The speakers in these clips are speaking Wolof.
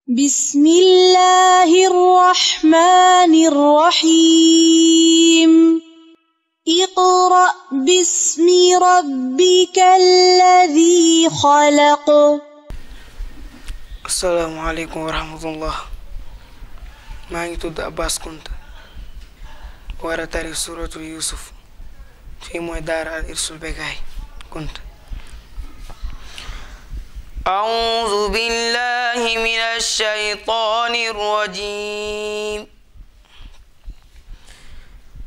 بسم الله الرحمن الرحيم اقرأ باسم ربك الذي خلق. Assalamualaikum warahmatullah. Maa ngi tudd Abbas Kunta war a tari suratul Yusuf fii mooy daara al irsul Bekaay Kunta. أعوذ بالله من الشيطان الرجيم.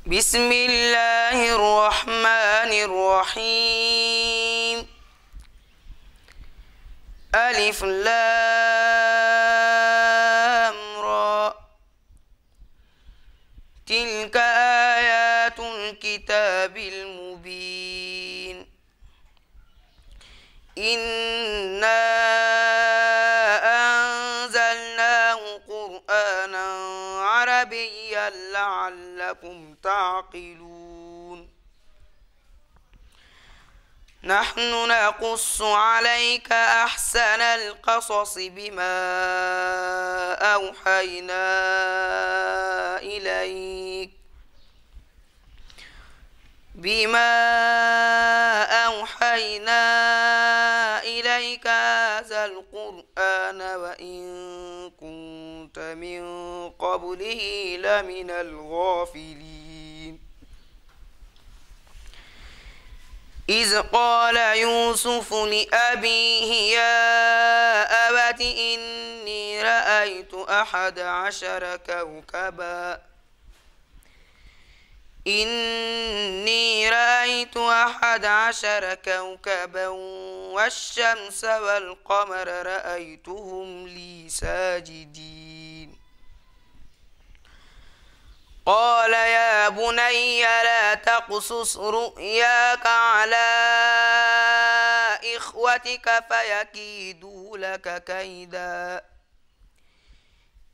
بسم الله الرحمن الرحيم. ألف لام را تلك آيات الكتاب المبين. إنا أنزلناه قرآنا عربيا لعلكم تعقلون. نحن نقص عليك أحسن القصص بما أوحينا إليك هذا القرآن وإن كنت من قبله لمن الغافلين. إذ قال يوسف لأبيه يا أبت إني رأيت 11 كوكبا والشمس والقمر رأيتهم لي ساجدين. قال يا بني لا تقصص رؤياك على إخوتك فيكيدوا لك كيدا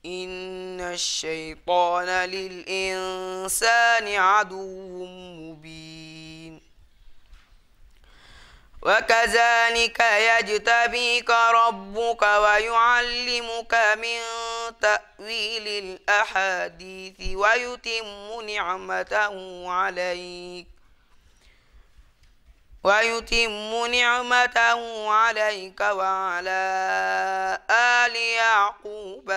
إن الشيطان للإنسان عدو مبين. وكذلك يجتبيك ربك ويعلمك من تأويل الأحاديث ويتم نعمته عليك وعلى آل يعقوب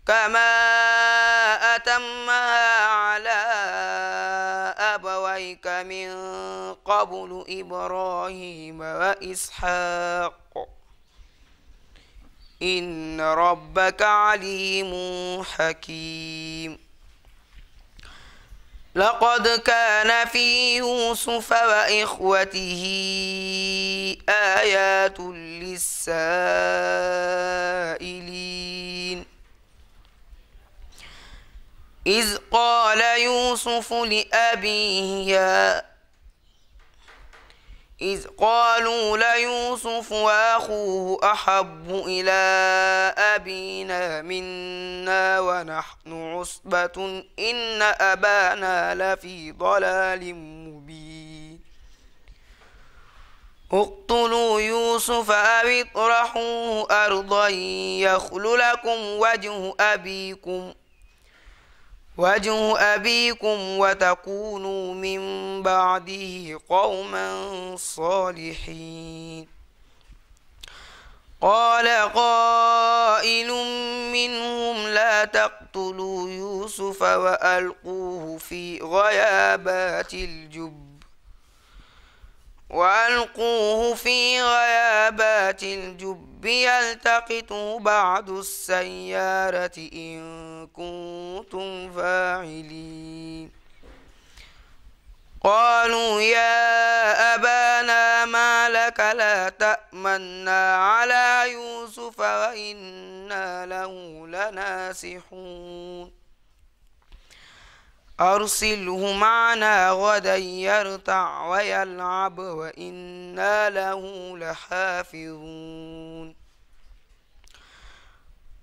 كما أتمها على أبويك من قبل إبراهيم وإسحاق إن ربك عليم حكيم. لقد كان في يوسف وإخوته آيات للسائلين. إذ قالوا ليوسف وأخوه أحب إلى أبينا منا ونحن عصبة إن أبانا لفي ضلال مبين. اقتلوا يوسف أو اطرحوه أرضا يخل لكم وجه أبيكم وتكونوا من بعده قوما صالحين. قال قائل منهم لا تقتلوا يوسف وألقوه في غيابات الجب يلتقطه بعض السيارة إن كنتم فاعلين. قالوا يا أبانا ما لك لا تأمنا على يوسف وإنا له لناصحون. أرسله معنا غدا يرتع ويلعب وإنا له لحافظون.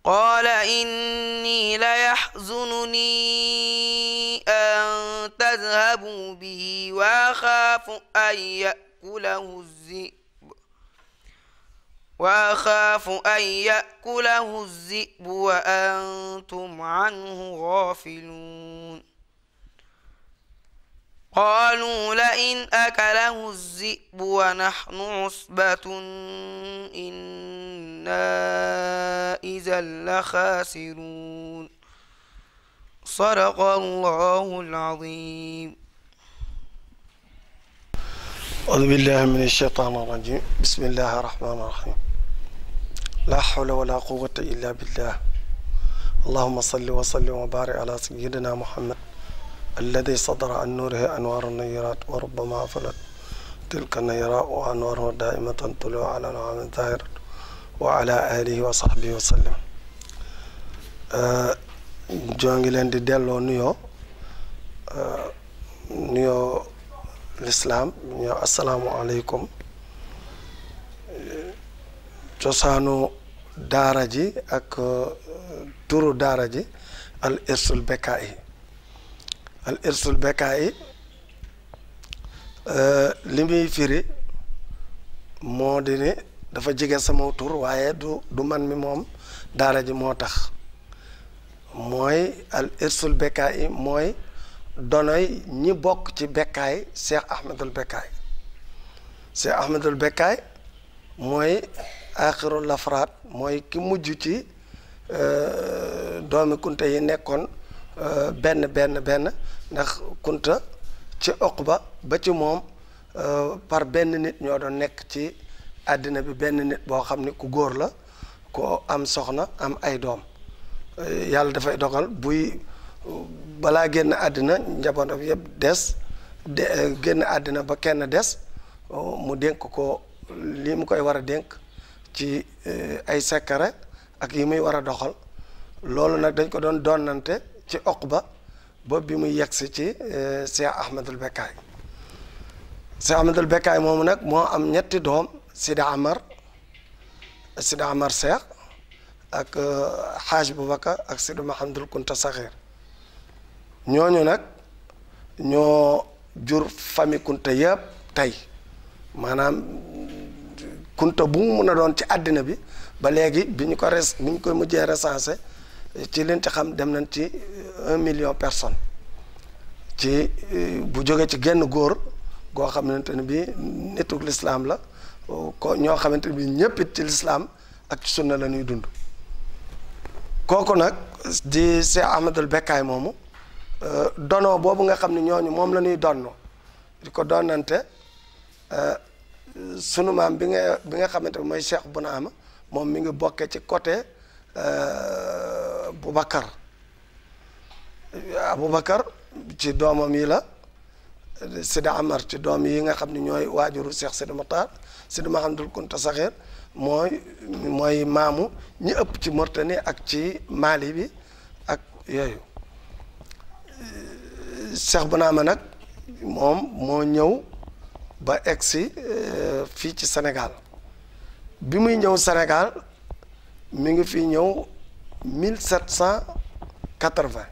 قال إني ليحزنني أن تذهبوا به وأخاف أن يأكله الذئب وأخاف أن يأكله الذئب وأنتم عنه غافلون قالوا لئن أكله الذئب ونحن عصبة إنا إذا لخاسرون صدق الله العظيم. أعوذ بالله من الشيطان الرجيم. بسم الله الرحمن الرحيم. لا حول ولا قوة إلا بالله. اللهم صل وسلم وبارك على سيدنا محمد الذي صدر عن نوره أنوار النيرات وربما فلت تلك النيرات وأنواره دائمة طلوع على نعم الظاهر وعلى آله وصحبه وسلم. jongi leen di delloo nuyoo l'islam ñoo assalaamu aleykum. cosaanu daara ji ak turu daara ji al irsul bekkaay li muy firi moo di ne dafa jege sama tur waaye du man mi moom daara ji moo tax mooy al irsul bekkaay mooy donoy ñi bokk ci bekkaay Cheikh Ahmadul Bekkaay. Cheikh Ahmadul Bekkaay mooy aaxirul lafraat mooy ki mujj ci doomi kunta yi nekkoon benn ndax kunta ci Uqba ba ci moom par benn nit ñoo doon nekk ci àddina bi, benn nit boo xam ni ku góor la ku am soxna am ay doom. yàlla dafay dogal buy balaa génn àddina njabootam yëpp génn àddina ba kenn des mu dénk ko lii mu koy war a dénk ci ay secret ak yi muy war a doxal. loolu nag dañ ko doon donnante ci Uqba ba bi muy yegsi ci Cheikh Ahmadul Bekkaay. Cheikh Ahmadul Bekkaay moomu nag moo am ñetti doom, Sidi Amar Cheikh ak Xaaj Bubakar ak Sidi Mahamadul Kunta Saxiir. ñooñu nag ñoo jur famille kunta yëpp tey, maanaam kunta bu mu mun a doon ci àddina bi ba léegi bi ñu koy mujjee recensé ci liñ ci xam dem nañ ci 1 million personnes ci bu jóge ci genn góor goo xamante ne bi nituk lislaam la ko ñoo xamante ne bi ñëpp it ci lislaam ak ci sunna la ñuy dund. kooku nag di Cheikh Ahmadul Bekkaay moomu dono boobu nga xam ne ñooñu moom la ñuy donn di ko donnante, sunu maam bi nga xamante ne mooy Cheikh Bunaama moom mi ngi bokkee ci côté Aboubacar ci doomam yi la, Sidi Amar ci doom yi nga xam ne ñooy waajuru Cheikh Sidi Mokhtar, Sidi Mahamadul Kunta Saxiir mooy maamu ñi ëpp ci Mauritanie ak ci Mali bi ak yooyu. Cheikh Bounama nag moom moo ñëw ba egsi fii ci Sénégal. bi muy ñëw Sénégal mi ngi fi ñëw 1780.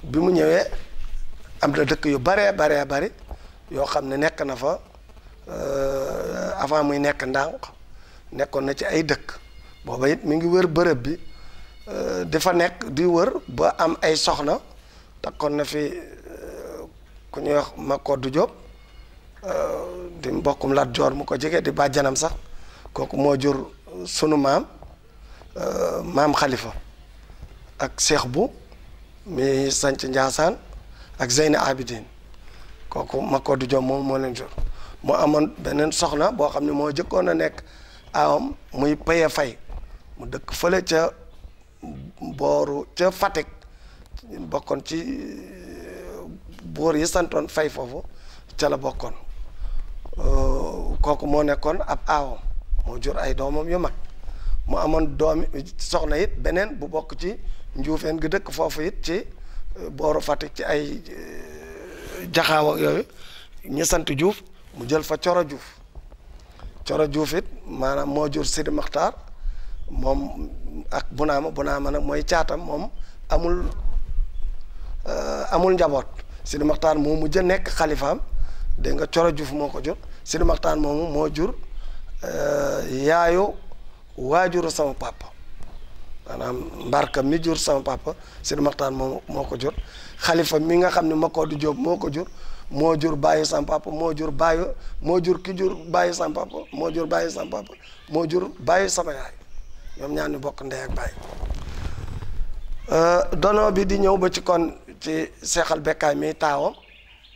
bi mu ñëwee am na dëkk yu bari yoo xam ne nekk na fa avant muy nekk ndànk nekkoon na ci ay dëkk. booba it mi ngi wër bërëb bi dafa nekk di wër ba am ay soxna. takkoon na fi ku ñuy wax Makoddu Jóob di mbokkum Lat Joor mu ko jege di bàjjanam sax, kooku moo jur sunu maam Xalifa ak Cheikh bu mi sanc Njaasaan ak Zeyna Abidin, kooku Makoddu Jóob moom moo leen jur. moo amoon beneen soxna boo xam ne moo jëkkoon a nekk awam muy Paye Fay, mu dëkk fële ca booru ca Fatick, bokkoon ci buur yi santoon Fay foofu ca la bokkoon. kooku moo nekkoon ab aawam, moo jur ay doomam yu mag. mu amoon doomi soxna it beneen bu bokk ci Njuufeen gi dëkk foofu it ci booru Fatick ci ay jaxaaw ak yooyu ñu sant Juuf, mu jël fa Coro Juuf. Coro Juuf it maanaam moo jur Sidi Maxtaar moom ak Bunaama nag mooy caatam, moom amul njaboot. Sidi Maxtaar moo mujj nekk xalifaam, dégg nga Coro Juuf moo ko jur. Sidi Maxtaar moomu moo jur yaayu waajuru sama papa maanaam Mbarka mi jur sama papa Sidi Maxtaar moo ko jur xalifa mi nga xam ne Makodou Diop moo ko jur moo jur bàyyi sama papa moo jur ki jur bàyyi sama papa moo jur bàyyi sama papa moo jur bàyyi sama yaay ñoom ñaar ñu bokk ndey ak bàyyi dono bi di ñëw ba ci kon ci seexal bekkaay mi taawam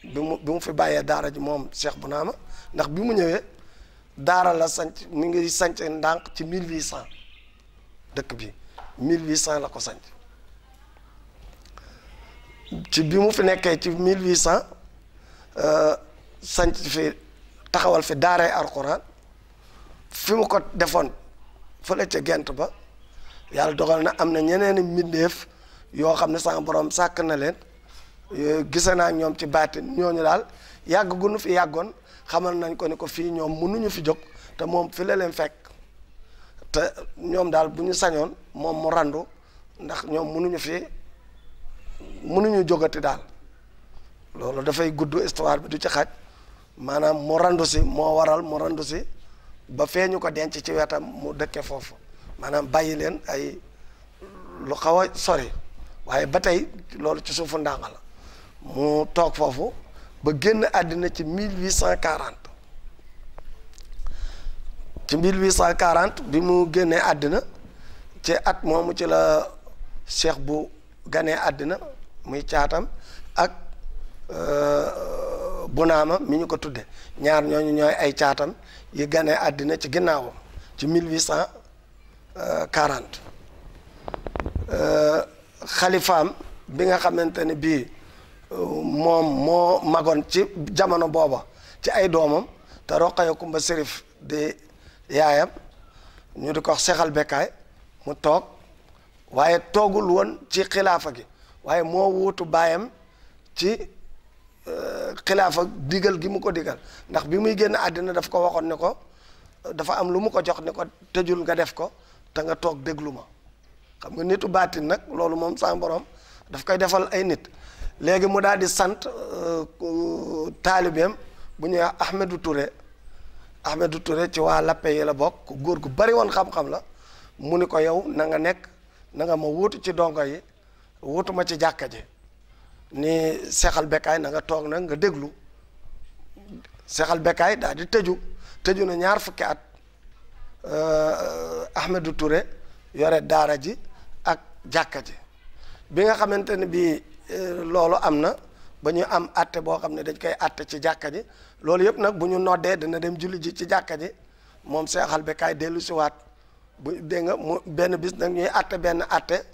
bi mu fi bàyyee daara ji moom Cheikh Bounama ndax bi mu ñëwee daara la sanc mi ngi sanc ndànk ci 1800 dëkk bi 1800 la ko sanc ci bi mu fi nekkee ci 1800 sanc fi taxawal fi daaray alxuraan fi mu ko defoon fële ca gent ba yàlla dogal na am na ñeneen mbindeef yoo xam ne sama borom sàkk na leen gise naa ñoom ci baatin ñooñu daal yàgg gu nu fi yàggoon xamal nañ ko ni ko fii ñoom mënuñu fi jóg te moom fi la leen fekk te ñoom daal bu ñu sañoon moom mu randu ndax ñoom mënuñu jógati daal loolu dafay gudd histoire bi du ci xaj maanaam mu randu si moo waral mu randu si ba fee ñu ko denc ci wetam mu dëkke foofu maanaam bàyyi leen ay lu xaw a sori waaye ba tey loolu ci suufu ndànga la mu toog foofu ba génn àddina ci 1840 ci 1840 bi mu génnee àddina ci at moomu ci la cheikh bu ganee àddina muy caatam ak Bounama mi ñu ko tudde ñaar ñooñu ñooy ay caatam yi ganee àddina ci ginnaawam ci 1840 xalifaam bi nga xamante ne bii moom moo magoon ci jamono booba ci ay doomam te Roqaya Kumba Sérif di yaayam ñu di ko wax Seexal Bekkaay mu toog waaye toogul woon ci xilaafa gi waaye moo wuutu baayam ci xilaafa digal gi mu ko digal ndax bi muy génn àddina daf ko waxoon ne ko dafa am lu mu ko jox ne ko tëjul nga def ko te nga toog déglu ma xam nga nitu baatin nag loolu moom sa borom daf koy defal ay nit léegi mu daal di sant taalibeem bu ñuy wax Ahmedou Touré ci waa Lappe yi la bokk góor gu bari woon xam-xam la mu ni ko yow na nga nekk na nga ma wuutu ci dongo yi wuutu ma ci jàkka ji ni Seexal Bekkaay na nga toog nag nga déglu Seexal Bekkaay daal di tëju na ñaar fukki at Ahmedou Touré yore daara ji ak jàkka ji bi nga xamante ne bii loolu am na ba ñu am atte boo xam ne dañ koy atte ci jàkka ji loolu yëpp nag bu ñu noddee dina dem julli ji ci jàkka ji moom Seexal Bekkaay dellu si waat bu dégg nga mu benn bis nag ñuy atte benn atte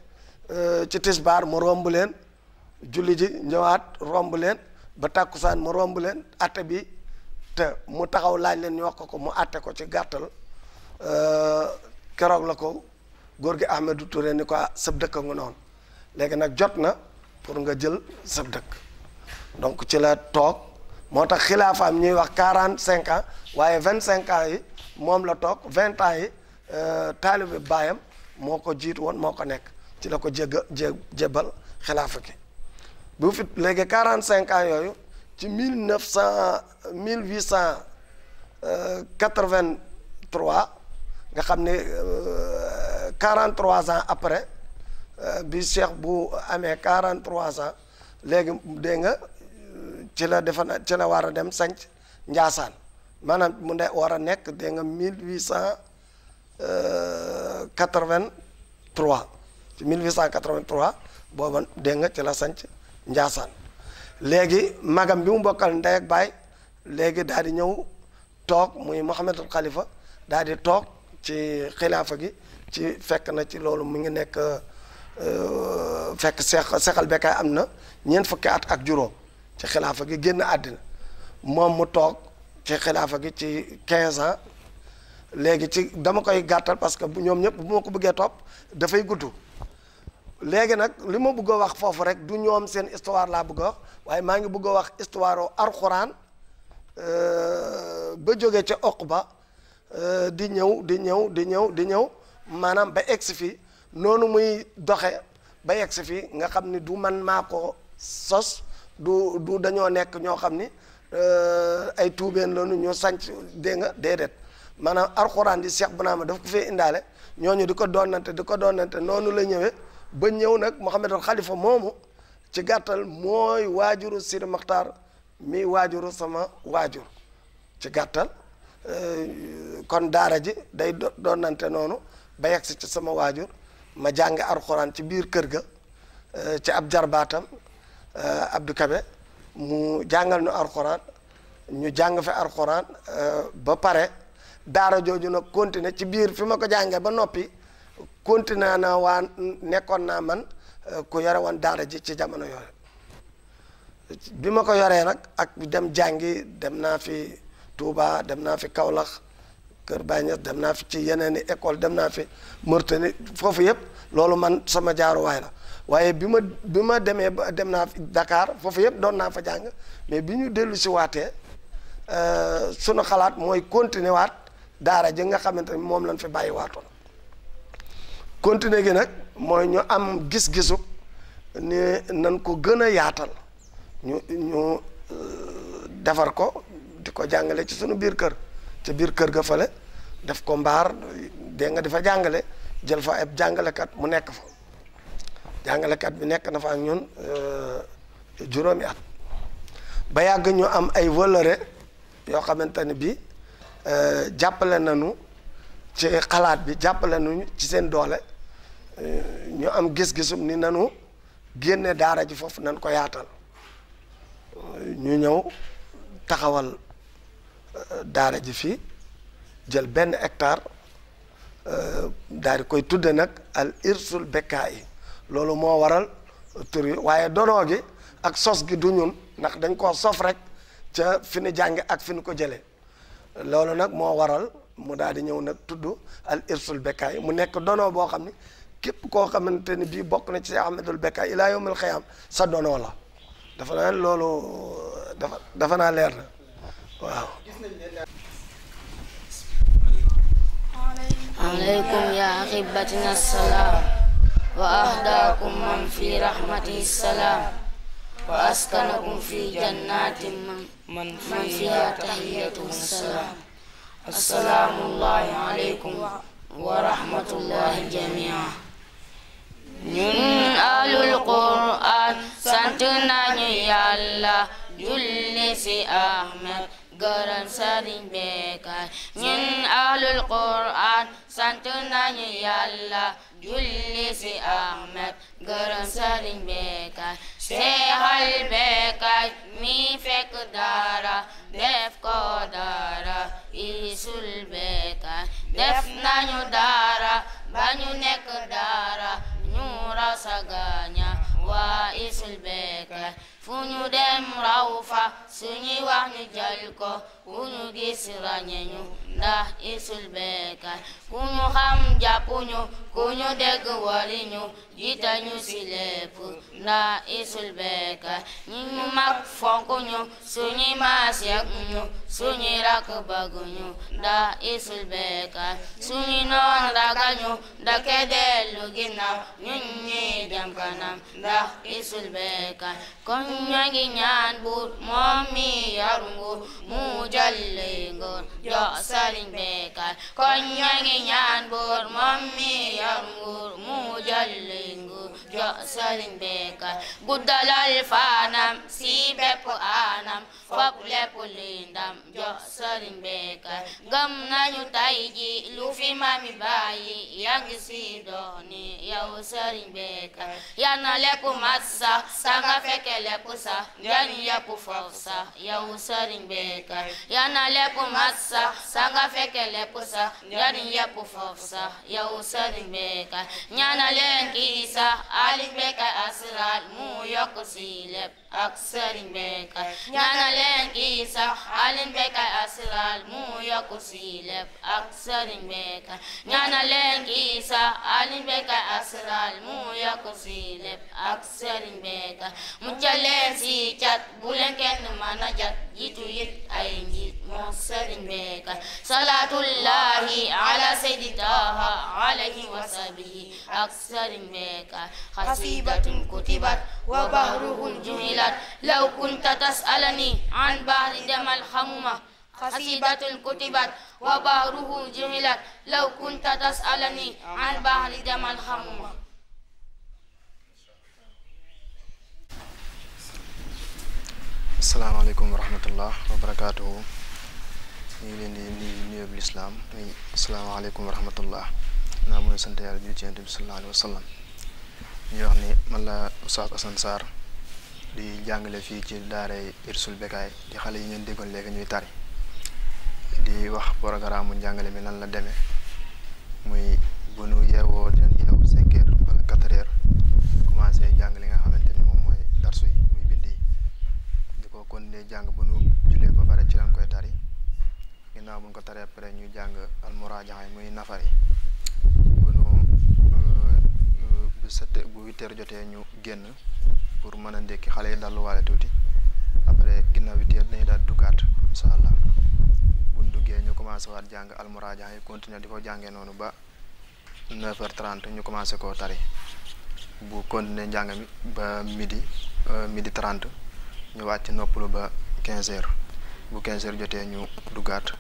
ci tisbaar mu romb leen julli ji ñëwaat romb leen ba tàkkusaan mu romb leen atte bi te mu taxaw laaj leen ñu wax ko mu atte ko ci gàttal keroog la ko góor gi Ahmedou Touré ni ko sëb dëkk nga noonu léegi nag jot na pour nga jël sëb dëkk donc ci la toog moo tax xilaafaam ñuy wax 45 ans waaye 25 ans yi moom la toog 20 ans yi taalibe baayam moo ko jiitu woon moo ko nekk ci la ko jébbal xilaafa ki bu fi léegi 45 ans yooyu ci 1883 nga xam ne 43 ans après bi Cheikh bu amee 43 ans léegi dégg nga ci la ci la war a dem sanc Njaasaan maanaam mu ne war a nekk dégg nga 1883 ci 1883 booba dégg nga ci la sanc Njaasaan léegi magam bi mu bokkal ndey ak baay léegi daal di ñëw toog muy Mouhamadul Khalifa daal di toog ci xilaafa gi ci fekk na ci loolu mu ngi nekk fekk Seexal Bekkaay am na ñeent fukki at ak juróom ci xilaafa gi génn àddina moom mu toog ci xilaafa gi ci 15 ans léegi ci dama koy gàttal parce que ñoom ñëpp bu ma ko bëggee topp dafay gudd léegi nag li ma bëgg a wax foofu rek du ñoom seen histoire laa bëgg a wax waaye maa ngi bëgg a wax histoire alxuraan ba jógee ca Uqba di ñëw maanaam ba egsi fii noonu muy doxe ba egsi fii nga xam ni du man maa ko sos du dañoo nekk ñoo xam ni ay tuubeen lañu ñu sanc dégg nga déedéet maanaam alxuraan di Cheikh Bounama daf ko fee indaale ñooñu di ko doonante noonu la ñëwee ba ñëw nag Mouhamadul Khalifa moomu ci gàttal mooy waajuru Sidi Maxtaar mi waajuru sama waajur ci gàttal kon daara ji day doonante noonu ba yegsi ci sama waajur ma jàng alxuraan ci biir kër ga ci ab jarbaatam Abdou Kabe mu jàngal ñu alxuraan ñu jàng fi alxuraan ba pare daara jooju nag continuer ci biir fi ma ko jàngee ba noppi continuer na waa nekkoon naa man ku yore woon daara ji ci jamono yooyu bi ma ko yoree nag ak dem jàngi dem naa fi Touba dem naa fi Kaolack Kër Bañes dem naa fi ci yeneen i école dem naa fi Mauritanie foofu yëpp loolu man sama jaaruwaay la waaye bi ma demee ba dem naa fi Dakar foofu yëpp doon naa fa jàng mais bi ñu dellu si waatee sunu xalaat mooy continuer waat daara ji nga xamante ni moom lañ fi bàyyi waatoon continuer gi nag mooy ñu am gis-gisu ni nan ko gën a yaatal ñu defar ko di ko jàngale ci sunu biir kër ci biir kër ga fale def ko mbaar dégg nga di fa jàngale jël fa ab jàngalekat mu nekk fa jàngalekat bi nekk na fa ak ñun juróomi at ba yàgg ñu am ay wëllëre yoo xamante ni bi jàppale nañu ci xalaat bi jàppale nañu ci seen doole ñu am gis-gisum ni nanu génne daara ji foofu nan ko yaatal ñu ñëw taxawal daara ji fii jël benn hectare daal di koy tudde nag al irsul bekkaay loolu moo waral tur yi waaye donoo gi ak sos gi du ñun ndax dañ koo sof rek ca fi nu jànge ak fi nu ko jëlee loolu nag moo waral mu daal di ñëw nag tudd al irsul bekkaay mu nekk donoo boo xam ni képp koo xamante ni bii bokk na ci Cheikh Ahmadul Bekkaay ilaa yawmil xiyaam sa donoo la dafa naa loolu dafa naa leer na waaw. عليكم يا أحبتنا السلام وأهداكم من في رحمته السلام وأسكنكم في جنات من فيها تحيتهم السلام السلام الله عليكم ورحمة الله جميعا ñun ahlul Qur'an sant nañu Yàlla julli ci Ahmed gërëm Sëriñ Bekkaay ñun ahlul Qur'an sant nañu Yàlla julli ci Ahmed gërëm Sëriñ Bekkaay Seexal Bekkaay mi fekk dara def ko dara Irsul Bekkaay def nañu dara ba ñu nekk dara ñu rasagaña waa Irsul Bekkaay fu ñu dem raw fa suñuy wax ñu jël ko ku ñu gis ràññe ñu ndax Irsul Bekkaay ku ñu xam jàpp ñu ku ñu dégg wari ñu jiital ñu ci lépp ndax Irsul Bekkaay ñi ñu mag fonk ñu suñuy maas yàgg ñu suñuy rakk bëgg ñu ndax Irsul Bekkaay suñuy noon ragal ñu ndake dellu ginnaaw ñun ñuy dem kanam ndax Irsul Bekkaay kon ñoo ngi ñaan buur moom mi yor nguur mu jëlle nguur jox Sëriñ Bekkaay kon ñoo ngi ñaan buur moom mi yor nguur mu jëlle nguur jox Sëriñ Bekkaay guddalal faanam si bépp anam fop lépp luy ndam jox Sëriñ Bekkaay gëm nañu tay ji lu fi mami bàyyi yaa ngi si dooni yow Sëriñ Bekkaay yal na lépp mat sax sa nga fekke lépp sax njariñ yépp foofu sax yow Sëriñ Bekkaay yal na lépp mat sax sa nga fekke lépp sax njariñ yépp foofu sax yow Sëriñ Bekkaay ñaana leen kii sax Aliou Bekkaay asral mu yokk si lépp ak Sëriñ Bekkaay ñaana leen kii sax Aliou Bekkaay asral mu yokk si lépp ak Sëriñ Bekkaay ñaana leen kii sax Aliou Bekkaay asral mu yokk si lépp ak Sëriñ Bekkaay mu leen si cat bu leen kenn mën a jat jiitu it ay njiit moo Sëriñ Bekkaay salaatullahi ala saydi Taha alayhi wa sahbihi ak Sëriñ Bekkaay xasidatun kutibat wa bahruhun jumilat law kunta tasalani an bahri demal xamuma قصيدة كتبت وبحره جهلت لو كنت تسألني عن بحر جمع الخم. asalaamaaleykum wa rahmatullah wa barakaatuhu. ñu ngi leen di nuyu bu lislaam muy asalaamaaleykum wa rahmatullah. naa mën a sant yàlla julli ci Yonent bi sallallahu alayhi wa sallam. ñu wax ni man la Oustaz Assane Sarr di jàngale fii ci daaray Irsul Bekaay di xale yi ngeen déggoon léegi ñuy tari di wax programme mu njàngale mi nan la demee muy bu nu yeewoo dinañ yeewu 5 heures wala 4 heures commencé jàng li nga xamante ni moom mooy darsu yi muy bind yi di ko continuer jàng bu nu julee ba pare ci lañ koy tari ginnaaw bu ñu ko taree après ñuy jàng almuraaja yi muy nafar yi bu nu bu 8 heures jotee ñu génn pour mën a ndékki xale yi dalluwaale tuuti après ginnaaw 8 heures dañuy daal duggaat incha allah buñ duggee ñu commencé waat jàng almuraaja yi continuer di ko jàngee noonu ba 9h30 ñu commencé koo tari bu continuer njàng mi ba midi 30 ñu wàcc noppalu ba 15h bu 15h jotee ñu duggaat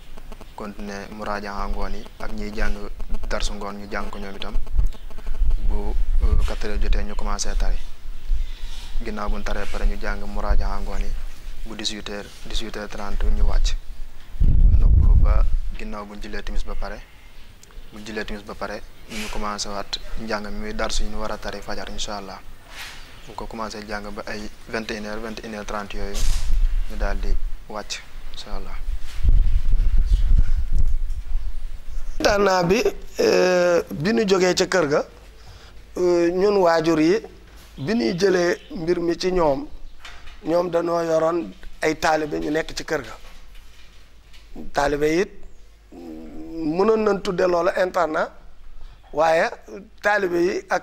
continuer muraaja ngoon yi ak ñiy jàng darsu ngoon ñu jàng ko ñoom itam bu 4h jotee ñu commencé tari ginnaaw bu ñu taree pare ñu jàng muraaja ngoon yi bu 18h30 ñu wàcc noppalu ba ginnaaw bu ñu jullee timis ba pare ñu commencé waat njàng mi muy darsu ñu war a tari fajar incha allah bu ko commencé jàng ba ay 21h 21h30 yooyu ñu daal di wàcc incha allah. daanaa bi ñu jógee ca kër ga ñun waajur yi bi ñuy jëlee mbir mi ci ñoom dañoo yoroon ay taalibe ñu nekk ci kër ga taalibe it mënoon nañ tudde loolu internat waaye taalibe yi ak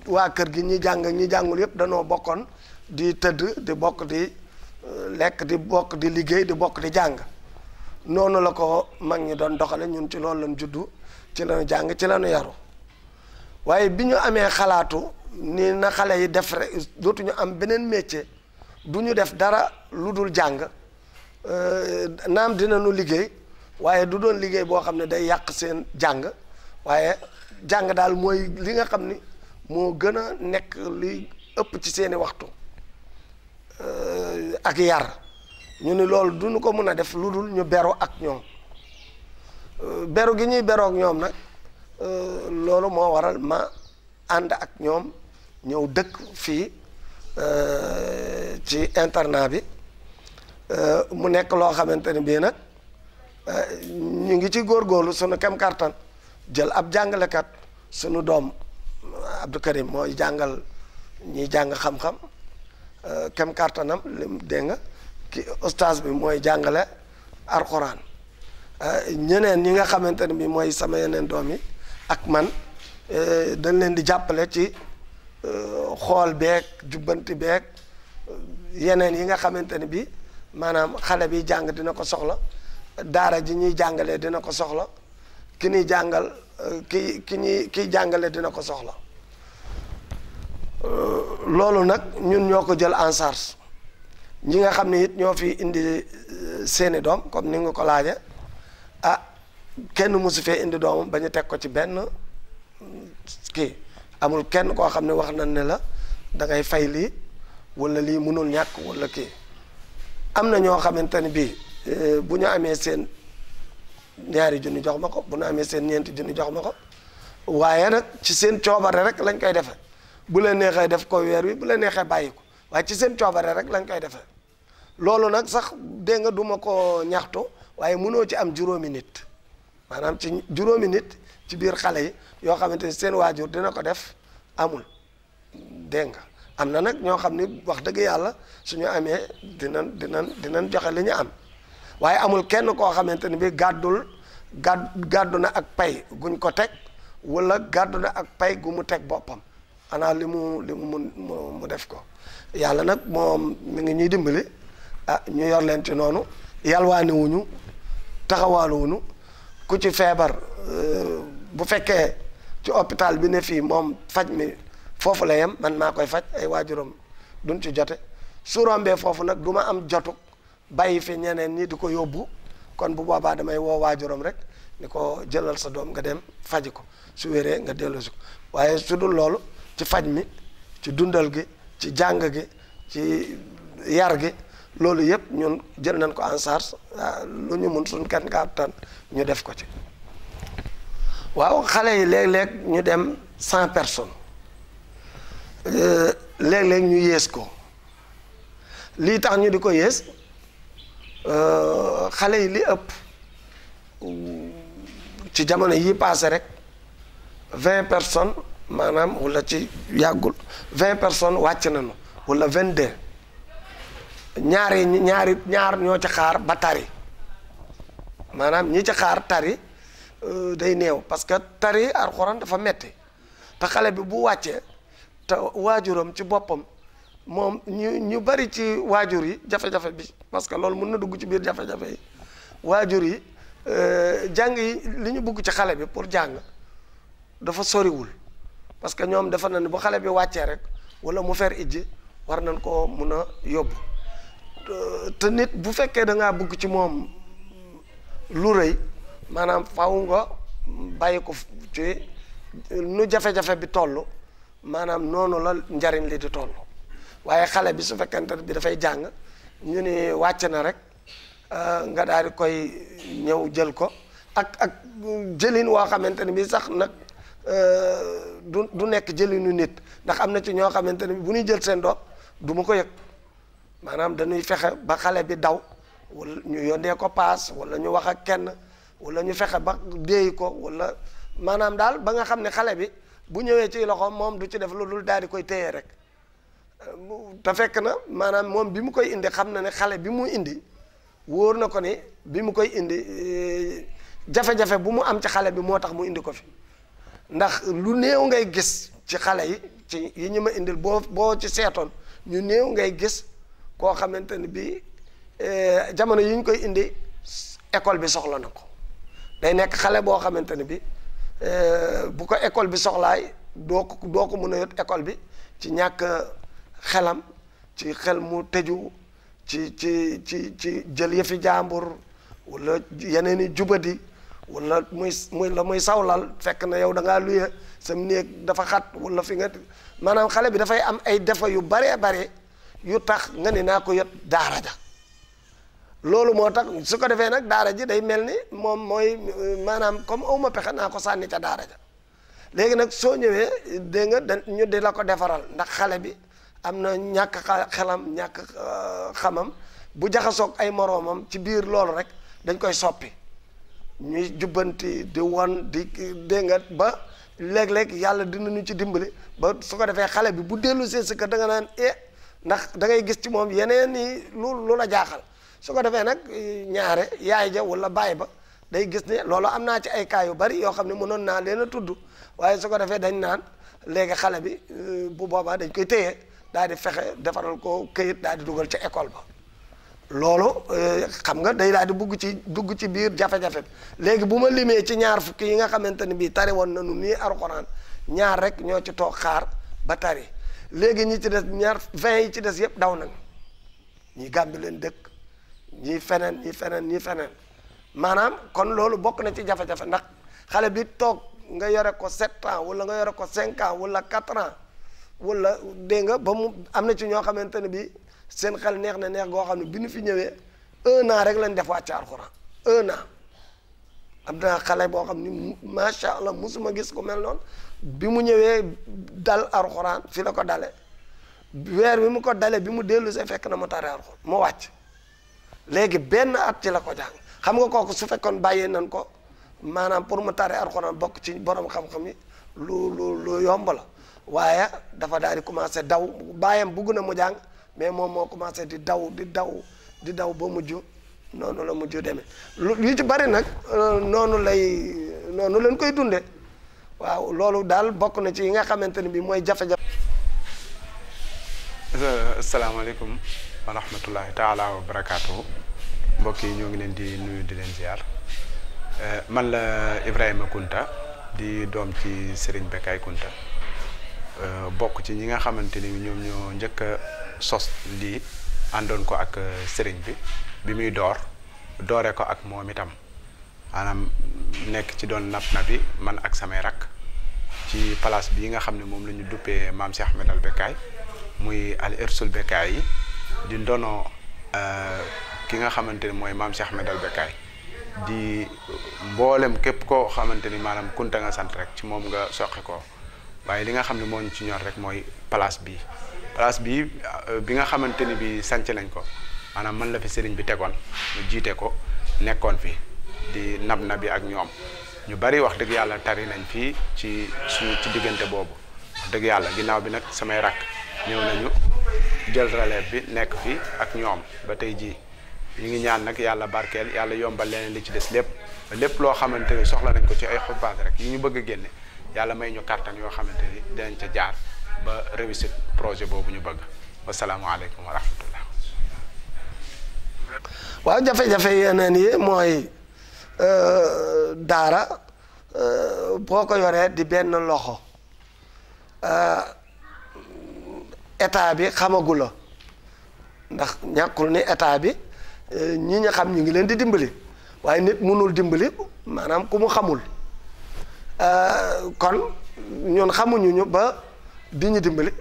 waa kër gi ñi jàng ñi jàngul yëpp dañoo bokkoon di tëdd di bokk di lekk di bokk di liggéey di bokk di jàng noonu la ko mag ñi doon doxale ñun ci loolu lañ juddu ci lañu jàng ci lañu yaru waaye bi ñu amee xalaatu ni na xale yi def rek dootuñu am beneen métier du ñu def dara lu dul jàng naam dinañu liggéey waaye du doon liggéey boo xam ne day yàq seen jàng waaye jàng daal mooy li nga xam ni moo gën a nekk li ëpp ci seeni waxtu ak yar ñu ni loolu duñu ko mën a def lu dul ñu beru ak ñoom beru gi ñuy berook ñoom nag loolu moo waral ma ànd ak ñoom ñëw dëkk fii ci internat bi mu nekk loo xamante ne bii nag ñu ngi ci góorgóorlu sunu kem kartan jël ab jàngalekat sunu doom Abdou Karim mooy jàngal ñiy jàng xam-xam kem kartanam lim dégg nga ki ustaas bi mooy jàngale alxuraan ñeneen ñi nga xamante ne bi mooy sama yeneen doom yi ak man dañ leen di jàppale ci xool beeg jubbanti beeg yeneen yi nga xamante ne bi maanaam xale bi jàng dina ko soxla daara ji ñuy jàngalee dina ko soxla ki ñuy jàngal kiy jàngale dina ko soxla loolu nag ñun ñoo ko jël en charge ñi nga xam ne it ñoo fi indi seeni doom comme ni nga ko laaje kenn musu fee indi doomam ba ñu teg ko ci benn kii amul kenn koo xam ne wax nañ ne la da ngay fay lii wala lii mënul ñàkk wala kii am na ñoo xamante ne bii bu ñu amee seen ñaari junni jox ma ko bu ñu amee seen ñeenti junni jox ma ko waaye nag ci seen coobare rek lañ koy defee bu leen neexee def ko weer wi bu leen neexee bàyyi ko waaye ci seen coobare rek lañ koy defee loolu nag sax dégg nga duma ko ñaxtu waaye mënoo ci am juróomi nit maanaam ci juróomi nit ci biir xale yi yoo xamante ni seen waajur dina ko def amul dégg nga am na nag ñoo xam ni wax dëgg yàlla suñu amee dinañ joxe li ñu am waaye amul kenn koo xamante ni bi gàddu na ak pay guñ ko teg wala gàddu na ak pay gu mu teg boppam xanaa li mu def ko yàlla nag moom mi ngi ñuy dimbali ñu yor leen ci noonu yalwaani wuñu taxawaalu wuñu ku ci feebar bu fekkee ci hôpital bi ne fii moom faj mi foofu la yem man maa koy faj ay waajuram duñ ci jote su rombee foofu nag du ma am jotu bàyyi fi ñeneen ñi di ko yóbbu kon bu boobaa damay woo waajuram rek ni ko jëlal sa doom nga dem faji ko su wéree nga delloosi ko waaye su dul loolu ci faj mi ci dundal gi ci jàng gi ci yar gi loolu yëpp ñun jël nañ ko en charge lu ñu mun suñ kenn kàttan ñu def ko ci waaw xale yi léeg-léeg ñu dem 100 personnes léeg-léeg ñu yées ko lii tax ñu di ko yées xale yi li ëpp ci jamono yi passé rek 20 personnes maanaam wala ci yàggul 20 personnes wàcc nañu wala 22 ñaar ñoo ci xaar ba tari maanaam ñi ci xaar tari day néew parce que tari alxuraan dafa metti te xale bi bu wàccee te waajuram ci boppam moom ñu bari ci waajur yi jafe-jafe bi parce que loolu mën na dugg ci biir jafe-jafe yi waajur yi jàng yi li ñu bugg ci xale bi pour jàng dafa soriwul parce que ñoom dafa na ne bu xale bi wàccee rek wala mu fer ijji war nañ koo mun a yóbbu te nit bu fekkee da ngaa bugg ci moom lu rëy maanaam faw nga bàyyi ko ci nu jafe-jafe bi toll maanaam noonu la njariñ li di toll waaye xale bi su fekkente bi dafay jàng ñu ni wàcc na rek nga daal di koy ñëw jël ko ak jëlin woo xamante ne bi sax nag du nekk jëlinu nit ndax am na ci ñoo xamante ne bi bu ñuy jël seen doom du ma ko yëg maanaam dañuy fexe ba xale bi daw wala ñu yónnee ko paas wala ñu wax ak kenn wala ñu fexe ba déey ko wala maanaam daal ba nga xam ne xale bi bu ñëwee ci loxoom moom du ci def lu dul daal di koy téye rek te fekk na maanaam moom bi mu koy indi xam na ne xale bi mu indi wóor na ko ni bi mu koy indi jafe-jafe bu mu am ci xale bi moo tax mu indi ko fi ndax lu néew ngay gis ci xale yi ci yi ñu ma indil boo ci seetoon ñu néew ngay gis koo xamante ni bi jamono yi ñu koy indi école bi soxla na ko day nekk xale boo xamante ni bi bu ko école bi soxlaay doo ko mën a yot école bi ci ñàkk xelam ci xel mu tëju ci jël yëfi jàmbur wala yeneen i jubadi wala muy sawlal fekk na yow da ngaa luye sa néeg dafa xat wala fi nga maanaam xale bi dafay am ay defa yu baree bare yu tax nga ni naa ko yot daara ja loolu moo tax su ko defee nag daara ji day mel ni moom mooy maanaam comme awma pexe naa ko sànni ca daara ja léegi nag soo ñëwee dégg nga ñu di la ko defaral ndax xale bi am na ñàkk xelam ñàkk xamam bu jaxasoog ay moroomam ci biir loolu rek dañ koy soppi ñuy jubbanti di won di dégg nga ba léeg-léeg yàlla dinañu ci dimbali ba su ko defee xale bi bu dellu see sa kër da nga naan ndax da ngay gis ci moom yeneen yi lu la jaaxal su ko defee nag ñaare yaay ja wala baay ba day gis ne loolu am naa ci ay cas yu bari yoo xam ne mënoon naa leen a tudd waaye su ko defee dañ naan léegi xale bi bu boobaa dañ koy téye daal di fexe defaral ko këyit daal di dugal ca école ba loolu xam nga day daal di dugg ci biir jafe-jafe léegi bu ma limee ci ñaar fukki yi nga xamante ne bii tari woon nañu nii alxuraan ñaar rek ñoo ci toog xaar ba tari léegi ñi ci des ñaar 20 yi ci des yëpp daw nañ ñi gàmbi leen dëkk ñii feneen maanaam kon loolu bokk na ci jafe-jafe ndax xale bi toog nga yore ko 7 ans wala nga yore ko 5 ans wala 4 ans wala dégg nga ba mu am na ci ñoo xamante ne bi seen xel neex na neex goo xam ne bi ñu fi ñëwee 1 an rek lañ def wàcc alxuraan 1 an am na xale boo xam ni macha allah musuma gis ko mel noonu bi mu ñëwee dal alxuraan fi la ko dale weer bi mu ko dale bi mu dellu see fekk na mu tare alxuraan mu wàcc léegi benn at ci la ko jàng xam nga kooku su fekkoon bàyyee nañ ko maanaam pour mu tare alxuraan bokk ci borom xam-xam yi lu yomb la waaye dafa daal di commencé daw bàyyam bugg na mu jàng mais moom moo commencé di daw ba mujj noonu la mujj demee yu ci bari nag noonu leen koy dunde waaw loolu daal bokk na ci yi nga xamante ne bi mooy jafe-jafe. asalaamaaleykum wa rahmatullahi taala wa barakaatuhu mbokk yi ñoo ngi leen di nuyu di leen ziar man la Ibrahima Kunta di doom ci Serigne Bekay Kunta bokk ci ñi nga xamante ni ñoom ñoo njëkk a sos lii àndoon ko ak Serigne bi muy door doore ko ak moom itam maanaam nekk ci doon nab nabi man ak samay rakk ci place bii nga xam ne moom la ñu duppee maam Cheikh Ahmed al Bekkaay muy al irsul Bekkaay yi di ndono ki nga xamante ni mooy maam Cheikh Ahmed al Bekkaay di mboolem képp koo xamante ni maanaam kunta nga sant rek ci moom nga soqi ko waaye li nga xam ne moo ñu ci ñor rek mooy place bi bi nga xamante ni bi sanc nañ ko maanaam man la fi sëriñ bi tegoon mu jiite ko nekkoon fi di nab nabi ak ñoom ñu bari wax dëgg yàlla tari nañ fii ci diggante boobu wax dëgg yàlla ginnaaw bi nag samay rakk ñëw nañu jël relève bi nekk fi ak ñoom ba tey jii ñu ngi ñaan nag yàlla barkeel yàlla yombal leneen li ci des lépp loo xamante ni soxla nañ ko ci ay xubaat rek yi ñu bëgg a génne yàlla may ñu kàttan yoo xamante ni dinañ ca jaar ba réussir projet boobu ñu bëgg wasalaamualeykum wa rahmatullah. waaw jafe-jafe yeneen yi mooy daara boo ko yoree di benn loxo état bi xamagu la ndax ñàkkul ni état bi ñi nga xam ñu ngi leen di dimbali waaye nit mënul dimbali maanaam ku mu xamul kon ñun xamuñu ñu ba di ñu dimbali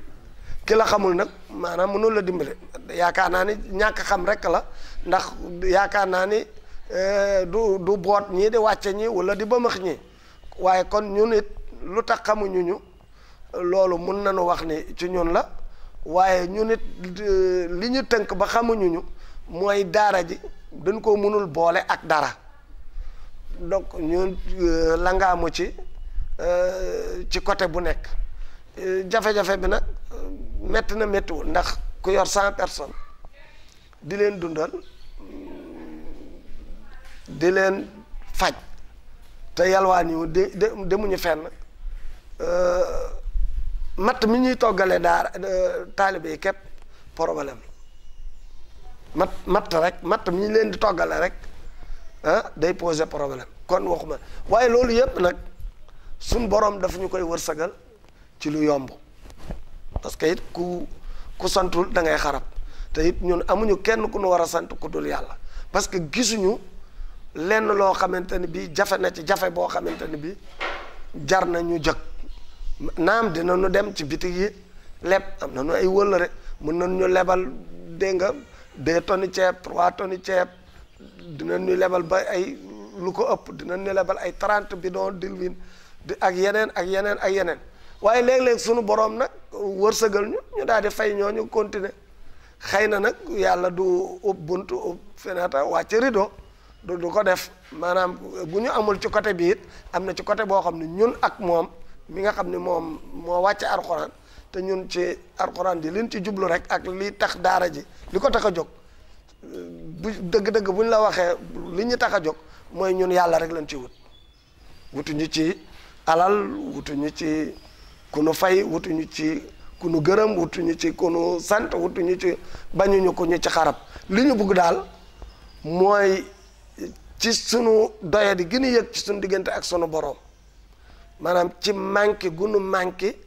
ki la xamul nag maanaam mënul la dimbali yaakaar naa ni ñàkk xam rek la ndax yaakaar naa ni du boot ñii di wàcce ñi wala di bëmax ñi waaye kon ñun it lu tax xamuñu ñu loolu mun nañu wax ni ci ñun la waaye ñun it li ñu tënk ba xamuñu ñu mooy daara ji dañ ko mënul boole ak dara donc ñun langaamu ci côté bu nekk jafe-jafe bi nag métti na méttiwul ndax ku yor 100 personnes di leen dundal di leen faj te yalwaan yu demuñu fenn matt mi ñuy toggale daara taalibe yi képp problème matt rek matt mi ñu leen di toggale rek day poser problème kon waxuma waaye loolu yépp nag suñ borom dafa ñu koy wërsëgal ci lu yomb parce que it ku santul da ngay xarab te it ñun amuñu kenn ku nu war a sant ku dul yàlla parce que gisuñu lenn loo xamante ni bii jafe na ci jafe boo xamante ni bii jar na ñu jëkk naam dinañu dem ci bitig yi leb am nañu ay wëllëre mën nañu lebal dégg nga 2 tonnes ceeb 3 tonnes ceeb dinañu lebal ba ay lu ko ëpp dinañu lebal ay 30 bidon d'huile ak yeneen waaye léeg-léeg sunu borom nag wërsëgal ñu daal di fay ñooñu continuer xëy na nag yàlla du ub buntu ub fenêtre wàcc rideau du ko def maanaam bu ñu amul ci côté bi it am na ci côté boo xam ne ñun ak moom mi nga xam ne moom moo wàcce alxuraan te ñun ci alxuraan ji liñ ci jublu rek ak li tax daara ji li ko tax a jóg bu dëgg-dëgg bu ñu la waxee li ñu tax a jóg mooy ñun yàlla rek lañ ci wutuñu ci alal wutuñu ci ku nu fay wutuñu ci ku nu gërëm wutuñu ci ku nu sant wutuñu ci bañuñu ku ñu ci xarab li ñu bugg daal mooy ci sunu doyadi gi ñu yëg ci sunu diggante ak sunu borom maanaam ci manqué gu nu manqué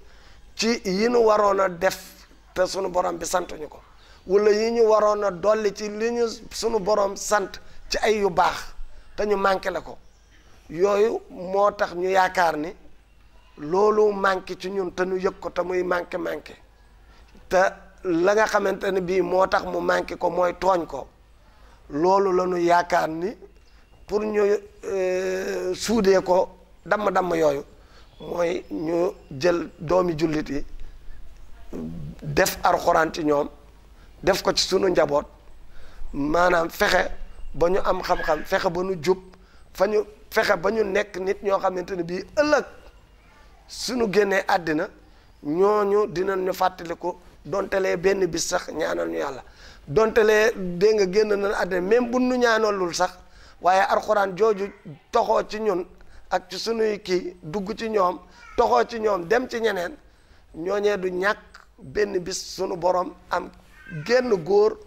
ci yi ñu waroon a def te sunu borom bi santuñu ko wala yi ñu waroon a dolli ci li ñu sunu borom sant ci ay yu baax te ñu manqué la ko yooyu moo tax ñu yaakaar ni loolu manqué ci ñun te ñu yëg ko te muy manqué te la nga xamante ne bii moo tax mu manqué ko mooy tooñ ko loolu la ñu yaakaar ni pour ñu suudee ko damm-damm yooyu mooy ñu jël doomi jullit yi def alxuraan ci ñoom def ko ci sunu njaboot maanaam fexe ba ñu am xam-xam fexe ba ñu jub fexe ba ñu nekk nit ñoo xamante ne bii ëllëg suñu génnee àddina ñooñu dinañ ñu fàttaliku dontelee benn bis sax ñaanal ñu yàlla dontelee dégg nga génn nañ àddina même bu nu ñaanalul sax waaye alxuraan jooju toxoo ci ñun ak ci sunuy kii dugg ci ñoom toxoo ci ñoom dem ci ñeneen ñooñee du ñàkk benn bis sunu borom am génn góor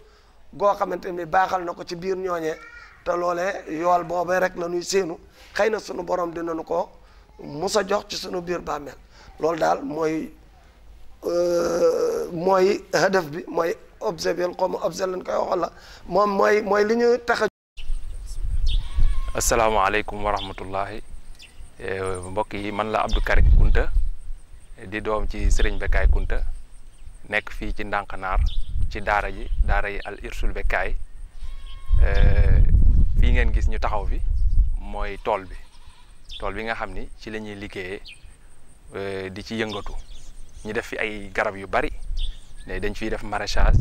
goo xamante ni baaxal na ko ci biir ñooñee te loolee yool boobee rek la ñuy séenu xëy na sunu borom dinañu ko musa jox ci sunu biir bàmmeel loolu daal mooy hadaf bi mooy objet bi xaw ma objet lañ koy waxoon la moom mooy li ñu tax a asalaamaaleykum wa rahmatullahi mbokk yi man la Abdou Karim Kunta di doom ci Serigne Bekkaay Kunta nekk fii ci Ndànkanaar ci daara yi al Irsul Bekkaay fii ngeen gis ñu taxaw fi mooy tool bi nga xam ni ci la ñuy liggéeyee di ci yëngatu ñu def fi ay garab yu bari ne dañ fiy def maraîchage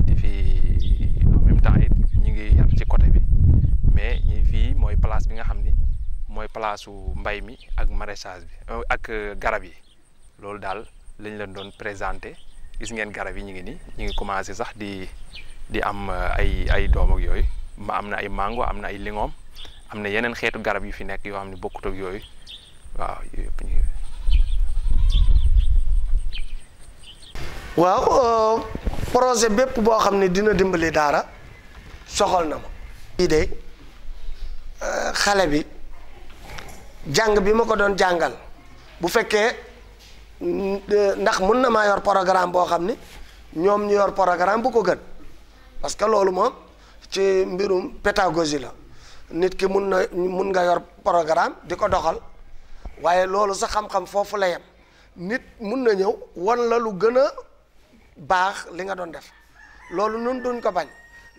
di fi en même temps it ñu ngi yar ci côté bi mais ñi fii mooy place bi nga xam ni mooy place su mbay mi ak maraîchage bi ak garab yi loolu daal lañ leen doon présenté gis ngeen garab yi ñu ngi commencé sax di am ay doom ak yooyu am na ay mango am na ay lingoom am na yeneen xeetu garab yu fi nekk yoo xam ne bokkut ak yooyu waaw yëpp waaw projet bépp boo xam ne dina dimbali daara soxal na ma. lii de xale bi jàng bi ma ko doon jàngal bu fekkee ndax mun na maa yor programme boo xam ni ñoom ñu yor programme bu ko gën parce que loolu moom ci mbirum pédagogie la nit ki mun nga yor programme di ko doxal waaye loolu sa xam-xam foofu la yem nit mun na ñëw wan la lu gën a baax li nga doon def loolu nun duñ ko bañ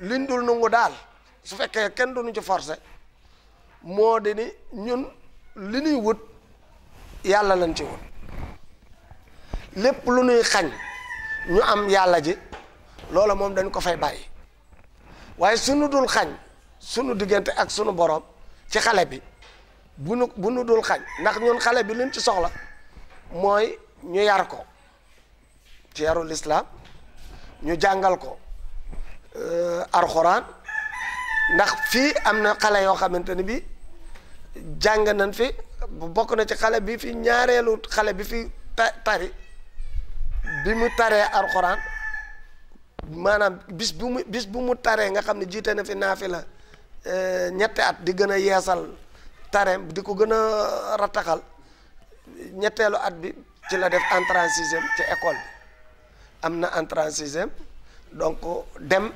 liñ dul nungu daal su fekkee kenn duñu ci forcé moo di ni ñun li ñuy wut yàlla lañ ci wut lépp lu ñuy xañ ñu am yàlla ji loola moom dañ ko fay bàyyi waaye sunu dul xañ sunu diggante ak sunu borom ci xale bi bu nu dul xañ ndax ñun xale bi liñ ci soxla mooy ñu yar ko ci yarul islaam ñu jàngal ko alxuraan ndax fii am na xale yoo xamante ni bi jàng nañ fi bokk na ci xale bi fi ñaareelu xale bi fi tari bi mu taree alxuraan maanaam bis bu mu taree nga xam ne jiite na fi naafila ñetti at di gën a yeesal tareem di ko gën a rattaxal ñetteelu at bi ci la def entrée en sixième ci école bi am na entrée en sixième donc dem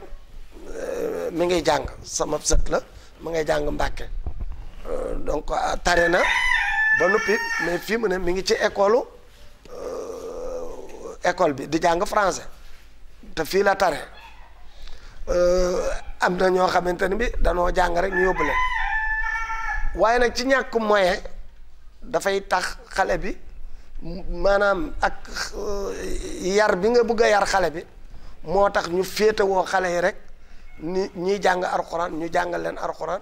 mi ngay jàng sama sët la mi ngay jàng Mbàkke donc tare na ba noppi mais fii mu ne mi ngi ci école bi di jàng français te fii la tare am na ñoo xamante ni bi danoo jàng rek ñu yóbbu leen waaye nag ci ñàkk moyen dafay tax xale bi maanaam ak yar bi nga bëgg a yar xale bi moo tax ñu féetewoo xale yi rek ni ñiy jàng alxuraan ñu jàngal leen alxuraan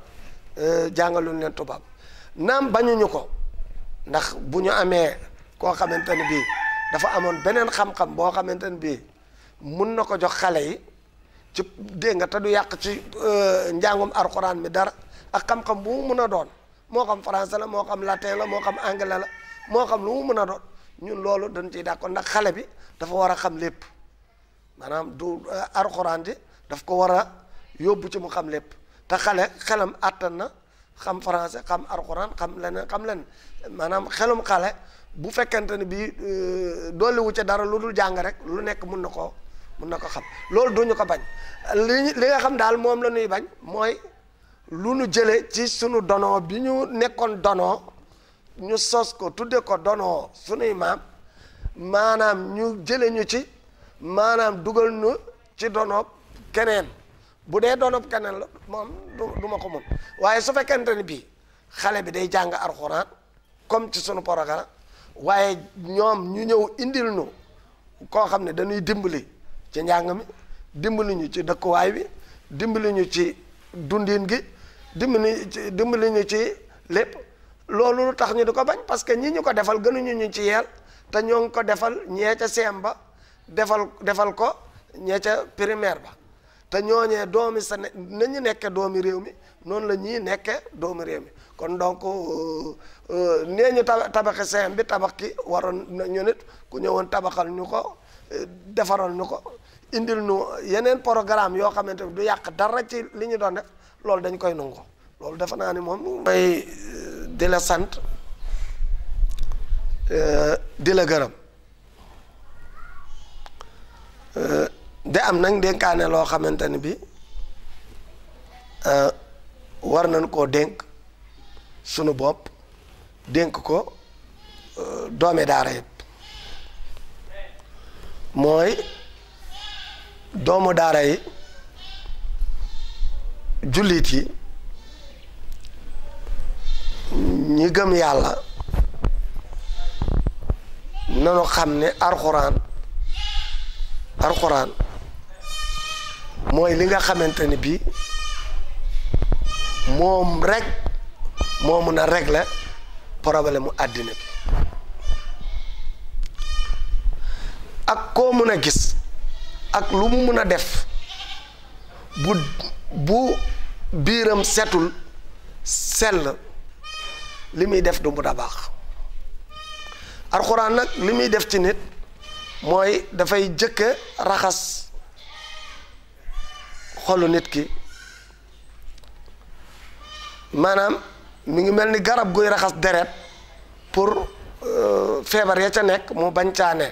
jàngaluñ leen tubaab naam bañuñu ko ndax bu ñu amee koo xamante ni bii dafa amoon beneen xam-xam boo xamante ni bii mun na ko jox xale yi ci dégg nga te du yàq ci njàngum alxuraan mi dara ak xam-xam bu mu mun a doon moo xam français la moo xam latin la moo xam anglais la moo xam lu mu mun a doon ñun loolu dañ ciy d'accord ndax xale bi dafa war a xam lépp maanaam du alxuraan ji daf ko war a yóbbu ci mu xam lépp te xale xelam àttan na xam français xam alxuraan xam leneen maanaam xelum xale bu fekkente ne bii dolliwu ca dara lu dul jàng rek lu nekk mun na ko xam loolu duñu ko bañ li nga xam daal moom la ñuy bañ mooy lu nu jële ci sunu dono bi ñu nekkoon dono ñu sos ko tudde ko dono sunuy maam maanaam ñu jële ñu ci maanaam dugal nu ci dono keneen bu dee dono keneen la moom du ma ko mun waaye su fekkente ni bii xale bi day jàng alxuraan comme ci sunu programme waaye ñoom ñu ñëw indil nu koo xam ne dañuy dimbali ci njàng mi dimbali ñu ci dëkkuwaay bi dimbali ñu ci dundin gi dimbali ñu ci lépp loolu lu tax ñu di ko bañ parce que ñi ñu ko defal gënuñu ñu ci yeel te ñoo ngi ko defal ñee ca CM ba defal ko ñee ca primaire ba te ñooñee doomi sa nañu nekke doomi réew mi noonu la ñuy nekke doomi réew mi kon donc nee ñu tabaxi CM bi tabax ki waroon ñu nit ku ñëwoon tabaxal ñu ko defaral ñu ko indil nu yeneen programme yoo xamante ne du yàq dara ci li ñu doon def loolu dañ koy nangu loolu defe naa ni moom may di la sant di la gërëm de am nag dénkaane loo xamante ni bi war nañ koo dénk sunu bopp dénk ko doomi daara yëpp mooy doomu daara yi jullit yi ñi gëm yàlla nanu xam ne alxuraan mooy li nga xamante ni bii moom rek moo mun a régler problème mu àddina bi ak koo mun a gis ak lu mu mun a def bu biiram setul sell li muy def du mu da baax alxuraan nag li muy def ci nit mooy dafay jëkke raxas xolu nit ki maanaam mi ngi mel ni garab guy raxas deret pour feebar ya ca nekk mu bañ caa ne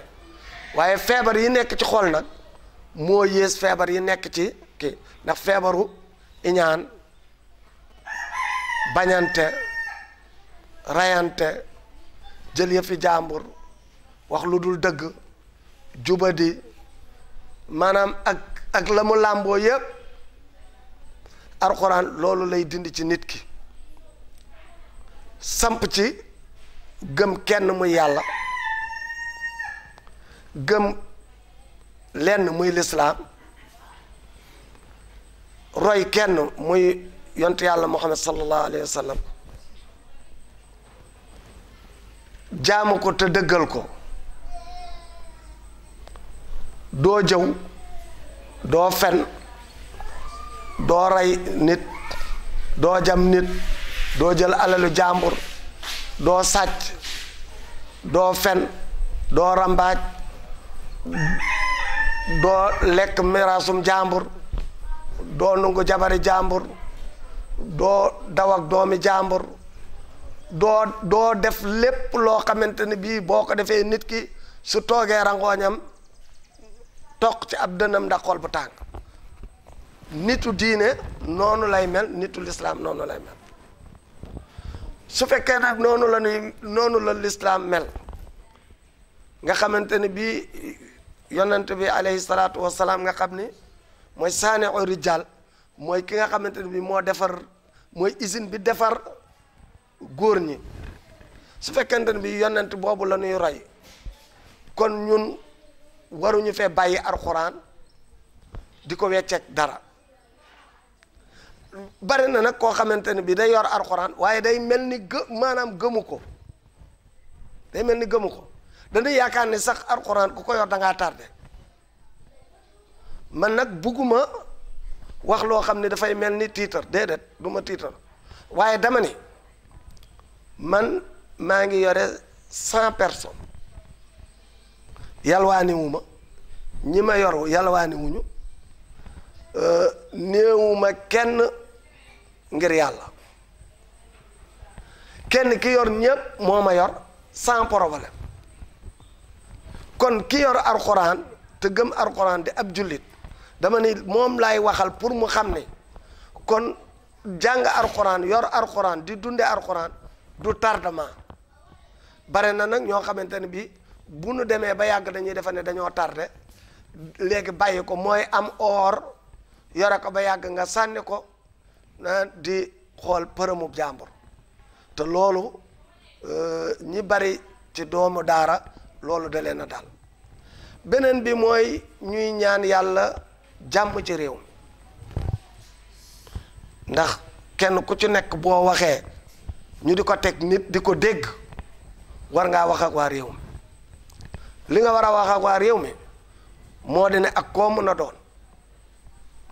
waaye feebar yi nekk ci xol nag moo yées feebar yi nekk ci kii ndax feebaru iñaan bañante rayante jël yëfi jàmbur wax lu dul dëgg jubadi maanaam ak la mu làmboo yépp alxuraan loolu lay dindi ci nit ki samp ci gëm kenn muy yàlla gëm lenn muy lislaam roy kenn muy yontu yàlla muhammad sallallahu alayhi wa sallam jaamu ko te dëggal ko doo jëw doo fen doo rey nit doo jam nit doo jël alalu jàmbur doo sàcc doo fen doo rambaaj doo lekk miraasum jàmbur doo nungu jabari jàmbur doo daw ak doomi jàmbur doo def lépp loo xamante ni bii boo ko defee nit ki su toogee rangooñam toq ci ab dënam ndax xol bu tàng nitu diine noonu lay mel nitu lislaam noonu lay mel su fekkee nag noonu la lislaam mel nga xamante ni bii yonent bi alayhi salaatu wasalaam nga xam ni mooy saani'u rijaal mooy ki nga xamante ni bii moo defar mooy usine bi defar góor ñi su fekkente ni bii yonent boobu la ñuy roy kon ñun waruñu fee bàyyi alxuraan di ko wecceek dara bari na nag koo xamante ne bi day yor alxuraan waaye day mel ni maanaam gëmu ko day mel ni gëmu ko dañuy yaakaar ni sax alxuraan ku ko yor da ngaa tardé man nag bugguma wax loo xam ne dafay mel ni tiitar déedéet du ma tiitar waaye dama ni man maa ngi yore 100 personnes yalwaani wu ma ñi ma yor yalwaani wuñu néewuma kenn ngir yàlla kenn ki yor ñépp moo ma yor sans problème kon ki yor alxuraan te gëm alxuraan di ab jullit dama ni moom laay waxal pour mu xam ne kon jàng alxuraan yor alxuraan di dunde alxuraan du tardement bare na nag ñoo xamante ne bi bu nu demee ba yàgg dañuy defe ne dañoo tardé léegi bàyyi ko mooy am or yore ko ba yàgg nga sànni ko na di xool përëmub jàmbur te loolu ñi bari ci doomu daara loolu da leen a dal beneen bi mooy ñuy ñaan yàlla jàmm ci réew mi ndax kenn ku ci nekk boo waxee ñu di ko teg nit di ko dégg war ngaa wax ak waa réew mi li nga war a wax ak waa réew mi moo di ne ak koo mën a doon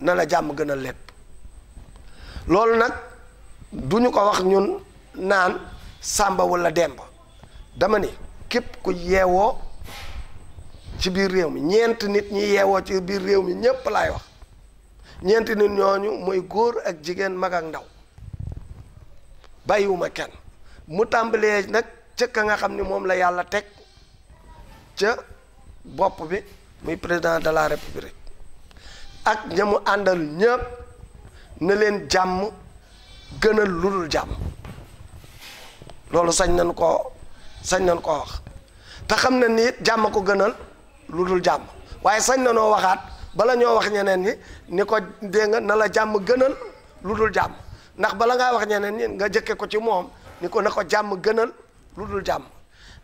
na la jàmm gën a lépp loolu nag du ñu ko wax ñun naan sàmba walla demba dama ni képp ku yeewoo ci biir réew mi ñeent nit ñi yeewoo ci biir réew mi ñépp laay wax ñeenti nit ñooñu mooy góor ak jigéen mag ak ndaw bàyyiwuma kenn mu tàmbalee nag ca nga xam ni moom la yàlla teg ca bopp bi muy président de la république ak ña mu àndal ñépp na leen jàmm gënal lu dul jàmm loolu sañ nañ koo wax te xam na ni jàmm ko gënal lu dul jàmm waaye sañ na noo waxaat bala ñoo wax ñeneen ñi ni ko dégg nga na la jàmm gënal lu dul jàmm ndax bala ngaa wax ñeneen ñi nga jëkke ko ci moom ni ko na ko jàmm gënal lu dul jàmm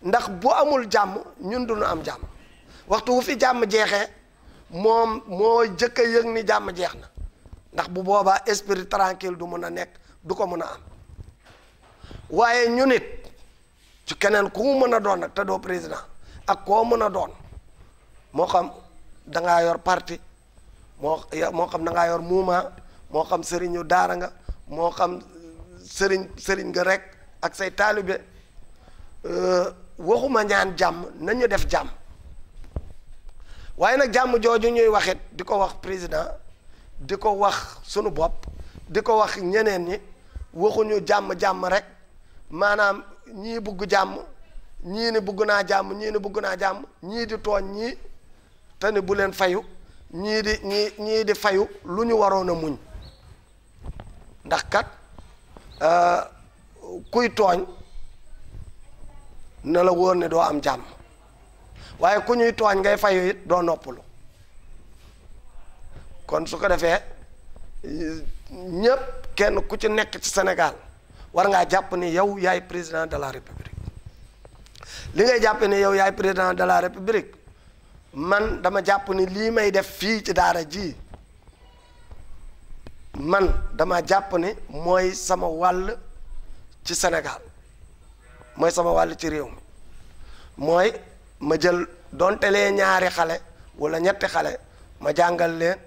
ndax bu amul jàmm ñun duñu am jàmm waxtu wu fi jàmm jeexee moom moo jëkk a yëg ni jàmm jeex na ndax bu boobaa esprit tranquille du mën a nekk du ko mën a am waaye ñu nit ci keneen ku mu mën a doon nag te doo président ak koo mën a doon moo xam dangaa yor parti moo xam dangaa yor mouvement moo xam sëriñu daara nga moo xam sëriñ nga rek ak say taalibe waxuma ñaan jàmm nañu def jàmm waaye nag jàmm jooju ñuy waxit di ko wax président di ko wax sunu bopp di ko wax ñeneen ñi waxuñu jàmm rek maanaam ñii bugg jàmm ñii ni bugg naa jàmm ñii ni bugg naa jàmm ñii di tooñ ñii te ni bu leen fayu ñii di fayu lu ñu waroon a muñ ndax kat kuy tooñ na la wóor ne doo am jàmm waaye ku ñuy tooñ ngay fayu it doo noppalu kon su ko defee ñépp kenn ku ci nekk ci Sénégal war ngaa jàpp ni yow yaay président de la république li ngay jàpp ni yow yaay président de la république man dama jàpp ni lii may def fii ci daara ji man dama jàpp ni mooy sama wàll ci Sénégal mooy sama wàll ci réew mi mooy ma jël donte lee ñaari xale wala ñetti xale ma jàngal leen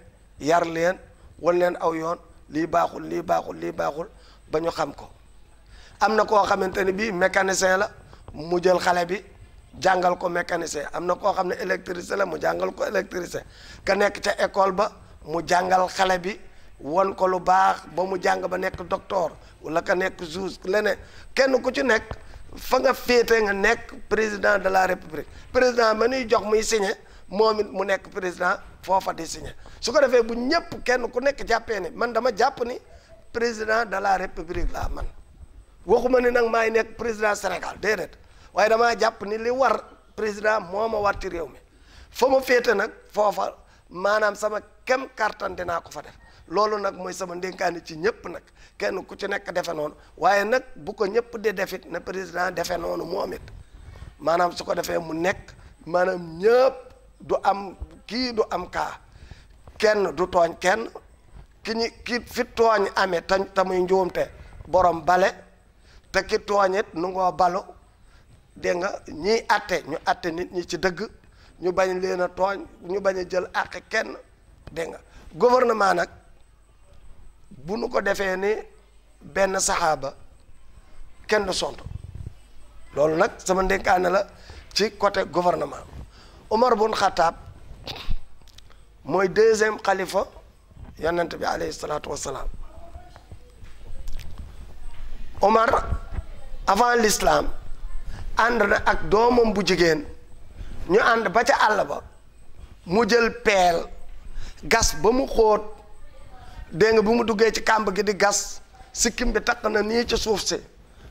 yar leen wan leen aw yoon lii baaxul lii baaxul lii baaxul ba ñu xam ko am na koo xamante ni bii mécanicien la mu jël xale bi jàngal ko mécanicien am na koo xam ne électricien la mu jàngal ko électricien ka nekk ca école ba mu jàngal xale bi won ko lu baax ba mu jàng ba nekk docteur wala ka nekk juge leneen kenn ku ci nekk fa nga féete nga nekk président de la république président ma nuy jox muy signé moom it mu nekk président foofa di signé su ko defee bu ñëpp kenn ku nekk jàppee ni man dama jàpp ni président de la république laa man waxuma ni nag maay nekk président Sénégal déedéet waaye damaa jàpp ni li war président moo ma war ci réew mi fa ma féete nag foofa maanaam sama kem kartan dinaa ko fa def loolu nag mooy sama ndénkaani ci ñëpp nag kenn ku ci nekk defe noonu waaye nag bu ko ñëpp di defit na président defe noonu moom it maanaam su ko defee mu nekk maanaam ñëpp du am kii du am kaa kenn du tooñ kenn ki fi tooñ amee te muy njuumte borom bale te ki tooñit nu ngoo balu dégg nga ñiy atte ñu atte nit ñi ci dëgg ñu bañ leen a tooñ ñu bañ a jël àq kenn dégg nga gouvernement nag bu nu ko defee ni benn saxaaba kenn du sont loolu nag sama ndénkaane la ci côté gouvernement Omar bun Khattab mooy deuxième xalifa yonent bi alayhi salaatu wassalaam Omar avant l'islam ànd na ak doomam bu jigéen ñu ànd ba ca àll ba mu jël peel gas ba mu xóot dégg nga bu mu duggee ci kàmb gi di gas sikkim bi takk na nii ci suuf si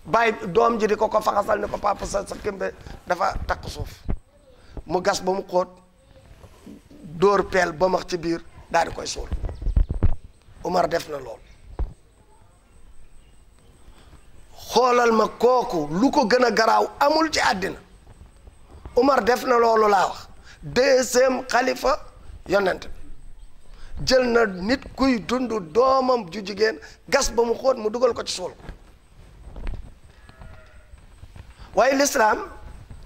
bàyyi doom ji di ko faxasal ni ko papa sa sikkim bi dafa takk suuf mu gas ba mu xóot dóor peel ba max ci biir daal di koy suul Omar def na lool xoolal ma kooku lu ko gën a garaaw amul ci àddina Omar def na loolu laa wax deuxième xalifa yonent bi jël na nit kuy dund doomam ju jigéen gas ba mu xóot mu dugal ko ci suul ko waaye l'islam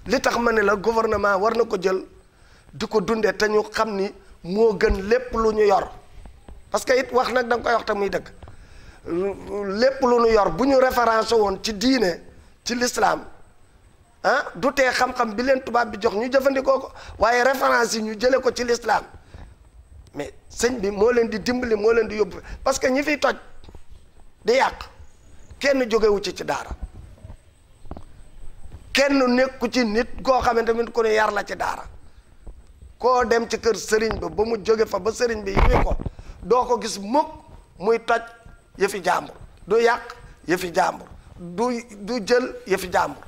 li tax ma ne la gouvernement war na ko jël di ko dundee te ñu xam ni moo gën lépp lu ñu yor parce que it wax nag da nga koy wax te muy dëgg lépp lu ñu yor bu ñu référence woon ci diine ci l'islam ah du tee xam-xam bi leen tubaab bi jox ñu jëfandikoo ko waaye référence yi ñu jële ko ci l'islam mais sëñ bi moo leen di dimbali moo leen di yóbbu parce que ñi fiy toj di yàq kenn jógewu ci daara kenn nekku ci nit koo xamante ni ku ne yar la ci daara koo dem ci kër sëriñ ba mu jóge fa ba sëriñ bi yiwi ko doo ko gis mukk muy toj yëfi jàmbur du yàq yëfi jàmbur du jël yëfi jàmbur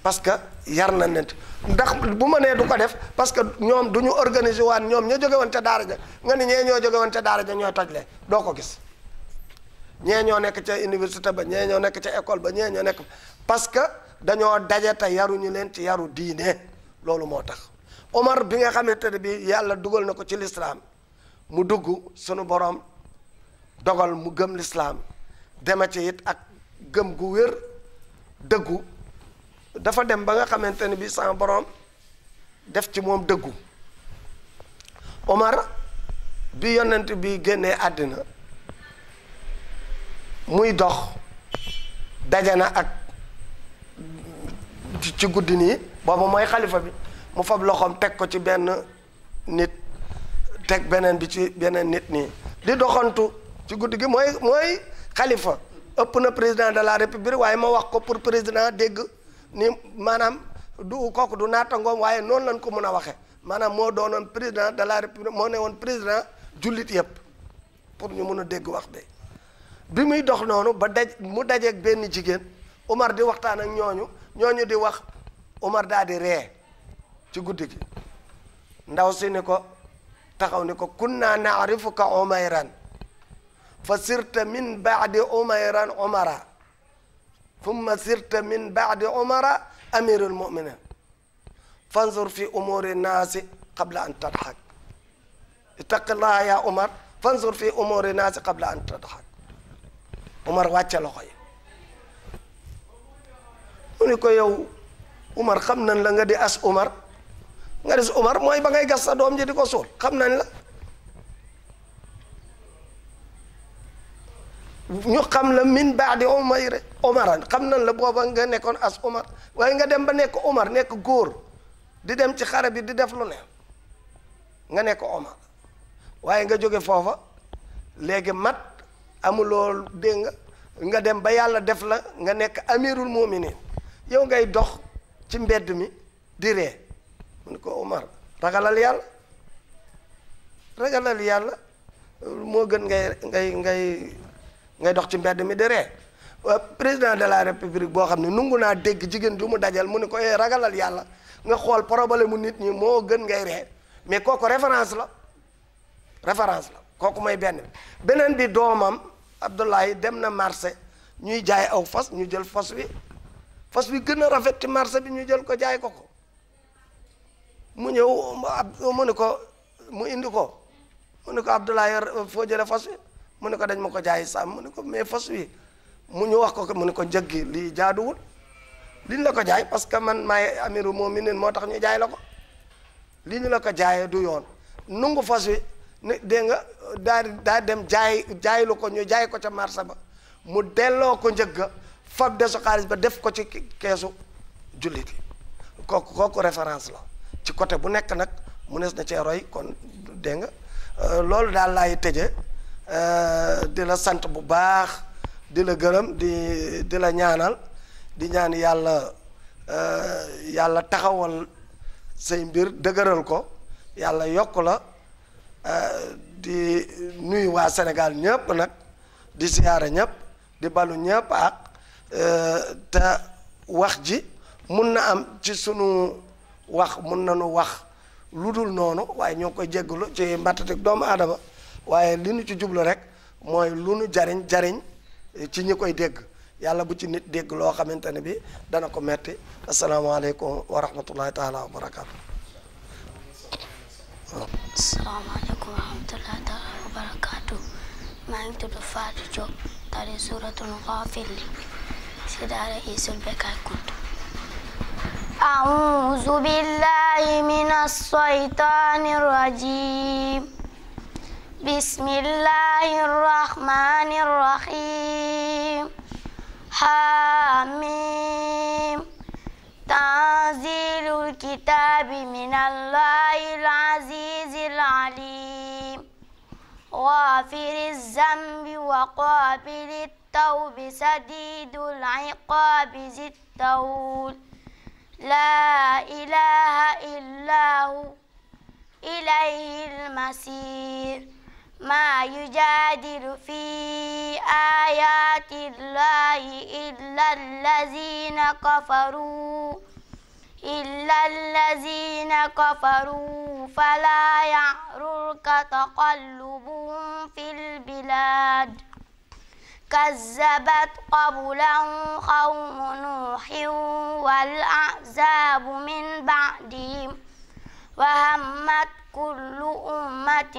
parce que yar na nit ndax bu ma nee du ko def parce que ñoom du ñu organiser waan ñoom ñoo jóge woon ca daara ja nga ni ñee ñoo jóge woon ca daara ja ñooy tojlee doo ko gis ñee ñoo nekk ca université ba ñee ñoo nekk ca école ba ñee ñoo nekk parce que dañoo daje te yaruñu leen ci yaru diine loolu moo tax Omar bi nga xamante ne bi yàlla dugal na ko ci lislaam mu dugg sunu borom dogal mu gëm lislaam dema ci it ak gëm gu wér dëggu dafa dem ba nga xamante ne bi sama borom def ci moom dëggu Omar bi yonent bi génnee àddina muy dox dajana ak ci guddi nii boobu mooy xalifa bi mu fab loxoom teg ko ci benn nit teg beneen bi ci beneen nit nii di doxantu ci guddi gi mooy xalifa ëpp na président de la république waaye ma wax ko pour président dégg ni maanaam du kooku du naatangoom waaye noonu lañ ko mën a waxe maanaam moo doonoon président de la république moo ne woon président jullit yëpp pour ñu mën a dégg wax de bi muy dox noonu ba mu dajeeg benn jigéen Omar di waxtaan ak ñooñu di wax Omar daal di ree ci guddi gi ndaw si ni ko taxaw ni ko kunna naarifuka umayran fa sirta min baadi umayran umara thumma sirta min baadi umara amirul muminin fanzur fi umuri naasi qabla an tadhak ittaqillaha ya Omar fanzur fi umuri naasi qabla an tadhak Omar wàcce loxo yi mu ni ko yow Omar xam nañ la nga di as Omar nga des Omar mooy ba ngay gas sa doom ji di ko suul xam nañ la ñu xam la min baadi Omaran xam nañ la booba nga nekkoon as Omar waaye nga dem ba nekk Omar nekk góor di dem ci xare bi di def lu ne nga nekk Omar waaye nga jóge foofa léegi mat amuloo dégg nga dem ba yàlla def la nga nekk amirul muminin yow ngay dox ci mbedd mi di ree mu ne ko Omar ragalal yàlla moo gën ngay dox ci mbedd mi di ree président de la république boo xam ne nungu naa dégg jigéen ju mu dajal mu ne ko ragalal yàlla nga xool problème mu nit ñi moo gën ngay ree mais kooku référence la kooku mooy beneen bi doomam Abdoulaye dem na marché ñuy jaay aw fas ñu jël fas wi gën a rafet ci marché bi ñu jël ko jaay ko mu ñëw mu ne ko mu indi ko mu ne ko Abdoulaye foo jële fas wi mu ne ko dañ ma ko jaay sàmm mu ne ko mais fas wi mu ñu wax ko mu ne ko njëg gi lii jaaduwul liñ la ko jaay parce que man maay amiru mu'minin moo tax ñu jaay la ko li ñu la ko jaayee du yoon nungu fas wi ne dégg nga daa dem jaaylu ko ñu jaay ko ca marché ba mu delloo ko njëgga fab desu xaalis ba def ko ci keesu jullit yi kooku référence la ci côté bu nekk nag mu nees na cee roy kon dégg nga loolu daal laay tëje di la sant bu baax di la gërëm di la ñaanal di ñaan yàlla taxawal say mbir dëgëral ko yàlla yokk la di nuyu waa Sénégal ñëpp nag di siyaare ñëpp di balu ñëpp ak te wax ji mun na am ci sunu wax mun nañu wax lu dul noonu waaye ñoo koy jéggalu ci mbattatik doomu aadama waaye li nu ci jublu rek mooy lu nu jariñ ci ñi koy dégg yàlla bu ci nit dégg loo xamante ne bi dana ko metti asalaamaaleykum wa rahmatullahi taala wa barakaatu. asalaamaaleykum wa rahmatullahi taala wa barakaatu. maa ngi tudd Fatou Diop tari suratul Ghafir si daara Isul Bekkaay Kunta. أعوذ بالله من الشيطان الرجيم بسم الله الرحمن الرحيم حميم تنزيل الكتاب من الله العزيز العليم غافر الذنب وقابل التوب شديد العقاب ذي الطول لا إله إلا هو إليه المصير ما يجادل في آيات الله إلا الذين كفروا فلا يغررك تقلبهم في البلاد كذبت قبلهم قوم نوح والأحزاب من بعدهم وهمت كل أمة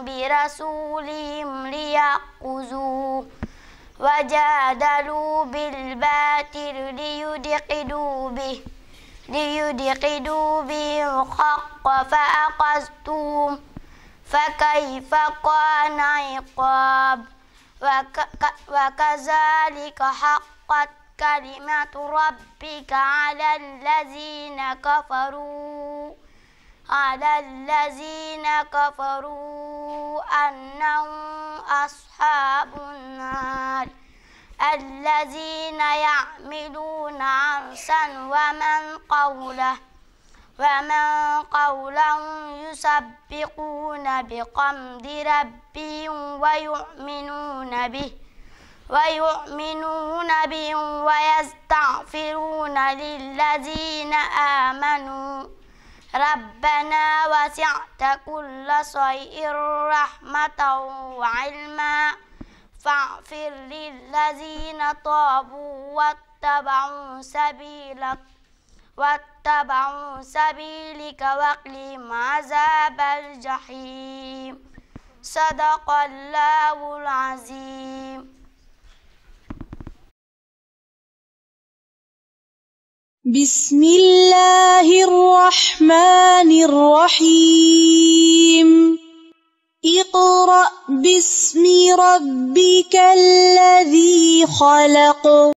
برسولهم ليأخذوه وجادلوا بالباطل ليدحضوا به الحق فأخذتهم فكيف كان عقاب وكذلك حقت كلمة ربك على الذين كفروا أنهم أصحاب النار الذين يعملون عرشا ومن قولهم يسبحون بحمد ربهم ويؤمنون به ويستغفرون للذين آمنوا ربنا وسعت كل شيء رحمة وعلما فاغفر للذين تابوا واتبعوا سبيلك وقهم عذاب الجحيم صدق الله العظيم. بسم الله الرحمن الرحيم اقرأ باسم ربك الذي خلق